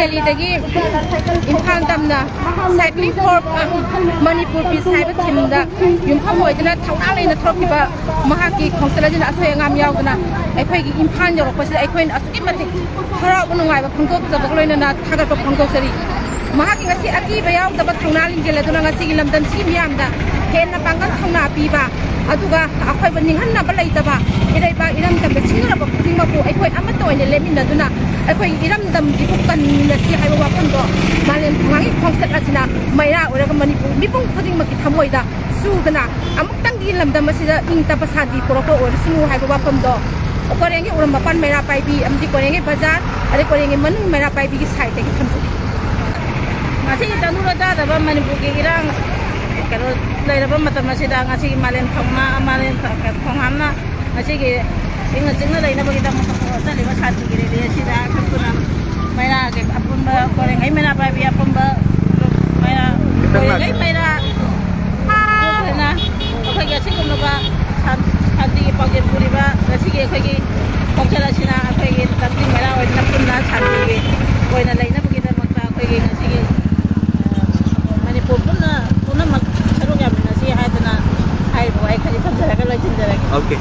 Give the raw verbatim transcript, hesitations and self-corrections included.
ꯗꯦꯜꯂꯤꯗꯒꯤ ꯏꯝꯐꯥꯜ ꯇꯝꯅ Cycling for, ꯑ, Manipur Peace ꯍꯥꯏꯕ theme ꯗ ꯌꯨꯝꯐꯝ ꯑꯣꯏꯗꯨꯅ ꯊꯧꯅꯥ ꯂꯩꯅ ꯊꯣꯛꯈꯤꯕ ꯃꯍꯥꯛꯀꯤ ꯈꯣꯡꯆꯠ ꯑꯁꯤꯅ ꯑꯁꯣꯏ ꯑꯉꯥꯝ ꯌꯥꯎꯗꯅ ꯑꯩꯈꯣꯏꯒꯤ ꯏꯝꯐꯥꯜ ꯌꯧꯔꯛꯄꯁꯤꯗ ꯑꯩꯈꯣꯏꯅ ꯑꯁꯨꯛꯀꯤ ꯃꯇꯤꯛ ꯍꯔꯥꯎꯕ ꯅꯨꯡꯉꯥꯏꯕ ꯐꯣꯡꯗꯣꯛꯆꯕꯒ ꯂꯣꯏꯅꯅ ꯊꯥꯒꯠꯄ ꯐꯣꯡꯗꯣꯛꯆꯔꯤ꯫ ꯃꯍꯥꯛꯀꯤ ꯉꯁꯤ ꯑꯀꯤꯕ ꯌꯥꯎꯗꯕ ꯊꯧꯅꯥ ꯂꯤꯡꯖꯦꯜ ꯑꯗꯨꯅ ꯉꯁꯤꯒꯤ ꯂꯝꯗꯝꯁꯤꯒꯤ ꯃꯤꯌꯥꯝꯗ ꯍꯦꯟꯅ ꯄꯥꯡꯒꯜ ꯊꯧꯅꯥ ꯄꯤꯕ, ꯑꯗꯨꯒ ꯑꯩꯈꯣꯏꯕꯨ ꯅꯤꯡꯍꯟꯅꯕ ꯂꯩꯇꯕ, ꯏꯔꯩꯕꯥꯛ ꯏꯔꯝꯗꯝꯗ ꯁꯤꯡꯅꯔꯕ ꯈꯨꯗꯤꯡꯃꯛꯄꯨ ꯑꯩꯈꯣꯏ ꯑꯃꯠꯇ ꯑꯣꯏꯅ ꯂꯦꯞꯃꯤꯟꯅꯗꯨꯅ ꯑꯩꯈꯣꯏꯒꯤ ꯏꯔꯝꯗꯝꯁꯤꯕꯨ ꯀꯟꯃꯤꯟꯅꯁꯤ ꯍꯥꯏꯕ ꯋꯥꯐꯝꯗꯣ ꯃꯥꯂꯦꯝ ꯊꯧꯅꯥꯒꯤ ꯈꯣꯡꯆꯠ ꯑꯁꯤꯅ ꯃꯩꯔꯥ ꯑꯣꯏꯔꯒ ꯃꯅꯤꯄꯨꯔ ꯃꯤꯄꯨꯝ ꯈꯨꯗꯤꯡꯃꯛꯀꯤ ꯊꯃꯣꯏꯗ ꯆꯨꯗꯅ ꯑꯃꯨꯛꯇꯪꯗꯤ ꯂꯝꯗꯝ ꯑꯁꯤꯗ ꯏꯪ ꯇꯞꯄ ꯁꯥꯟꯇꯤ ꯄꯨꯔꯛꯄ ꯑꯣꯏꯔꯁꯅꯨ ꯍꯥꯏꯕ ꯋꯥꯐꯝꯗꯣ ꯀꯣꯔꯦꯡꯒꯤ ꯎꯔꯝ ꯃꯄꯥꯟ ꯃꯩꯔꯥ ꯄꯥꯏꯕꯤ ꯑꯃꯗꯤ ꯀꯣꯔꯦꯡꯒꯤ ꯕꯖꯥꯔ ꯑꯗꯩ ꯀꯣꯔꯦꯡꯒꯤ ꯃꯅꯨꯡ ꯃꯩꯔꯥ ꯄꯥꯏꯕꯤꯒꯤ ꯁꯥꯏꯠꯇꯒꯤ ꯊꯝꯖꯒꯦ꯫ ꯉꯁꯤꯒꯤ ꯇꯪꯗꯨ ꯂꯩꯇꯥꯗꯕ ꯃꯅꯤꯄꯨꯔꯒꯤ ꯏꯔꯥꯡ ꯀꯩꯅꯣ ꯂꯩꯔꯕ ꯃꯇꯝ ꯑꯁꯤꯗ ꯉꯁꯤꯒꯤ ꯃꯥꯂꯦꯝ ꯊꯧꯅꯥ, ꯃꯥꯂꯦꯝ ꯈꯣꯡꯍꯥꯝꯅ ꯉꯁꯤꯒꯤ ꯏꯪꯅ ꯆꯤꯛꯅ ꯂꯩꯅꯕꯒꯤꯗꯃꯛꯇ ꯆꯠꯂꯤꯕ ꯁꯥꯟꯇꯤꯒꯤ rally ꯑꯁꯤꯗ ꯑꯩꯈꯣꯏ ꯄꯨꯝꯅ ꯃꯩꯔꯥꯒꯤ ꯑꯄꯨꯟꯕ ꯀꯣꯔꯦꯡꯒꯩ ꯃꯩꯔꯥ ꯄꯥꯏꯕꯤ ꯑꯄꯨꯟꯕ ꯃꯩꯔꯥ ꯀꯣꯔꯦꯡꯒꯩ ꯃꯩꯔꯥ ꯄꯨꯝꯅ ꯑꯩꯈꯣꯏꯒꯤ ꯑꯁꯤꯒꯨꯝꯂꯕ ꯁꯥꯟ-, ꯁꯥꯟꯇꯤꯒꯤ ꯄꯥꯎꯖꯦꯜ ꯄꯨꯔꯤꯕ ꯉꯁꯤꯒꯤ ꯑꯩꯈꯣꯏꯒꯤ ꯈꯣꯡꯆꯠ ꯑꯁꯤꯅ ꯑꯩꯈꯣꯏꯒꯤ ꯀꯛꯆꯤꯡ ꯃꯩꯔꯥ ꯑꯣꯏꯅ ꯄꯨꯟꯅ ꯁꯥꯟꯇꯤꯒꯤ ꯑꯣꯏꯅ ꯂꯩꯅꯕꯒꯤꯗꯃꯛꯇ ꯑꯩꯈꯣꯏꯒꯤ ꯉꯁꯤꯒꯤ, ꯑ, ꯃꯅꯤꯄꯨꯔ ꯄꯨꯝꯅ, ꯄꯨꯝꯅꯃꯛ ꯁꯔꯨꯛ ꯌꯥꯃꯤꯟꯅꯁꯤ ꯍꯥꯏꯗꯅ ꯍꯥꯏꯔꯤꯕ ꯋꯥꯍꯩ ꯈꯔꯁꯤ ꯊꯝꯖꯔꯒ ꯂꯣꯏꯁꯤꯟꯖꯔꯒꯦ꯫ Okay꯫